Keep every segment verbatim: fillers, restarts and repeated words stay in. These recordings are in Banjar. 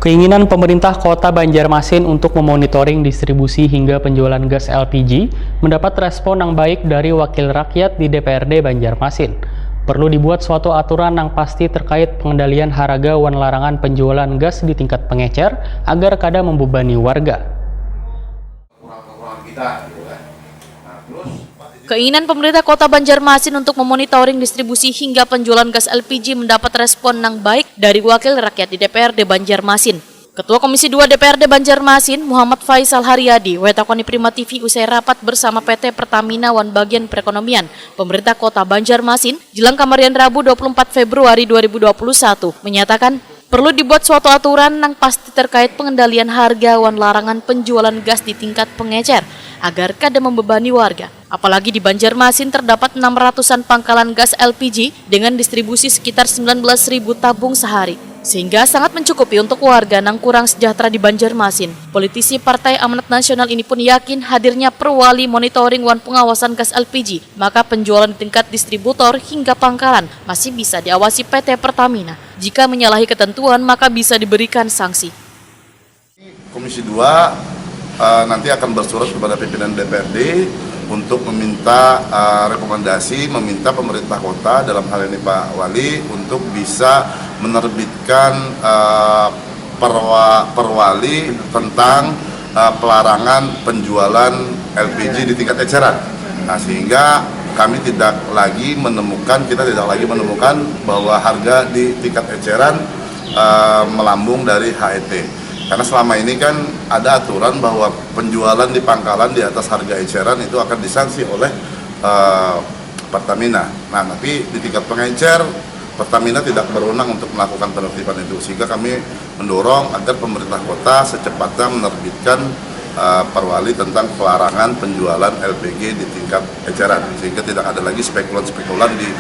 Keinginan pemerintah Kota Banjarmasin untuk memonitoring distribusi hingga penjualan gas L P G mendapat respon yang baik dari wakil rakyat di D P R D Banjarmasin. Perlu dibuat suatu aturan yang pasti terkait pengendalian harga wan larangan penjualan gas di tingkat pengecer agar kada membebani warga. Keinginan pemerintah Kota Banjarmasin untuk memonitoring distribusi hingga penjualan gas L P G mendapat respon nang baik dari wakil rakyat di D P R D Banjarmasin. Ketua Komisi dua D P R D Banjarmasin, Muhammad Faisal Haryadi, wetakoni Prima T V usai rapat bersama P T Pertamina wan Bagian Perekonomian Pemerintah Kota Banjarmasin jelang kamarian Rabu dua puluh empat Februari dua ribu dua puluh satu, menyatakan perlu dibuat suatu aturan nang pasti terkait pengendalian harga wan larangan penjualan gas di tingkat pengecer agar kada membebani warga. Apalagi di Banjarmasin terdapat enam ratusan pangkalan gas L P G dengan distribusi sekitar sembilan belas ribu tabung sehari, sehingga sangat mencukupi untuk warga nang kurang sejahtera di Banjarmasin. Politisi Partai Amanat Nasional ini pun yakin hadirnya perwali monitoring wan pengawasan gas L P G, maka penjualan di tingkat distributor hingga pangkalan masih bisa diawasi P T Pertamina. Jika menyalahi ketentuan, maka bisa diberikan sanksi. Komisi dua eh, nanti akan bersurat kepada pimpinan D P R D untuk meminta eh, rekomendasi, meminta pemerintah kota, dalam hal ini Pak Wali, untuk bisa menerbitkan eh, perwa, perwali tentang eh, pelarangan penjualan L P G di tingkat eceran. Nah, sehingga kami tidak lagi menemukan, kita tidak lagi menemukan bahwa harga di tingkat eceran eh, melambung dari H E T. Karena selama ini kan ada aturan bahwa penjualan di pangkalan di atas harga eceran itu akan disanksi oleh eh, Pertamina. Nah, tapi di tingkat pengencer, Pertamina tidak berwenang untuk melakukan penertiban itu, sehingga kami mendorong agar pemerintah kota secepatnya menerbitkan eh, perwali tentang pelarangan penjualan L P G di tingkat eceran, sehingga tidak ada lagi spekulan-spekulan di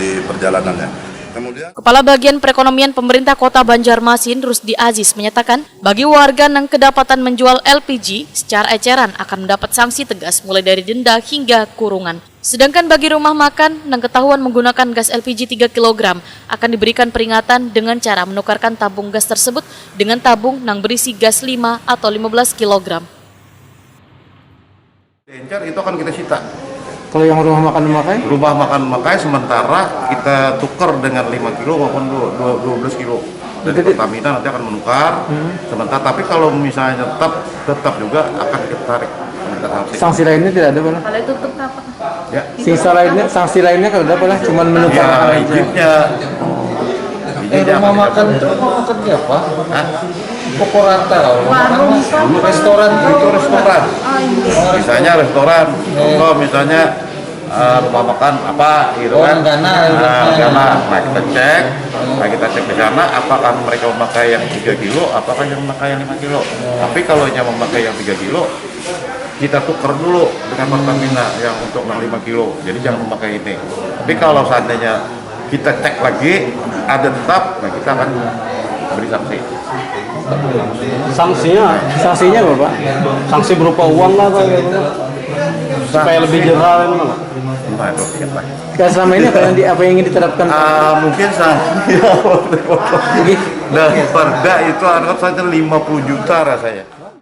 di perjalanannya. Kemudian. Kepala Bagian Perekonomian Pemerintah Kota Banjarmasin, Rusdi Aziz, menyatakan bagi warga nang kedapatan menjual L P G secara eceran akan mendapat sanksi tegas mulai dari denda hingga kurungan. Sedangkan bagi rumah makan nang ketahuan menggunakan gas L P G tiga kilogram akan diberikan peringatan dengan cara menukarkan tabung gas tersebut dengan tabung nang berisi gas lima atau lima belas kilogram. Encer itu akan kita sita. Kalau yang rumah makan memakai? Rumah makan memakai sementara kita tukar dengan lima kilo maupun dua belas kilo. Dari Pertamina nanti akan menukar hmm. sementara, tapi kalau misalnya tetap tetap juga akan kita tarik. Sanksi. Sanksi lainnya tidak ada, Pak? Kalau itu tetap. Ya. Sisa lainnya, sanksi lainnya kalau ada, Pak? Cuman menukar ya, aja. Izinnya. Oh. Eh, rumah makan itu rumah makan apa? Hah? Pokok rata lah. Warung kan? Restoran itu restoran. Oh, iya. Misalnya restoran, oh. Contoh misalnya uh, rumah makan apa gitu oh, kan. Gana, nah, gana. Nah, kita cek. Nah, kita cek di sana apakah mereka memakai yang tiga kilo, apakah yang memakai yang lima kilo. Oh. Tapi kalau yang memakai yang tiga kilo, kita tuker dulu dengan Pertamina yang untuk yang lima kilo. Jadi jangan memakai ini. Tapi kalau seandainya kita cek lagi ada tetap, nah kita akan beri sanksi. Sanksinya, sanksinya apa, Pak? Sanksi berupa uang lah atau gitu? Supaya lebih jerah kan, Pak? Nah, itu kita. Ya, selama ini apa yang, di, apa yang ingin diterapkan? Uh, mungkin sanksi. Nah, perda itu anggap saja lima puluh juta rasanya.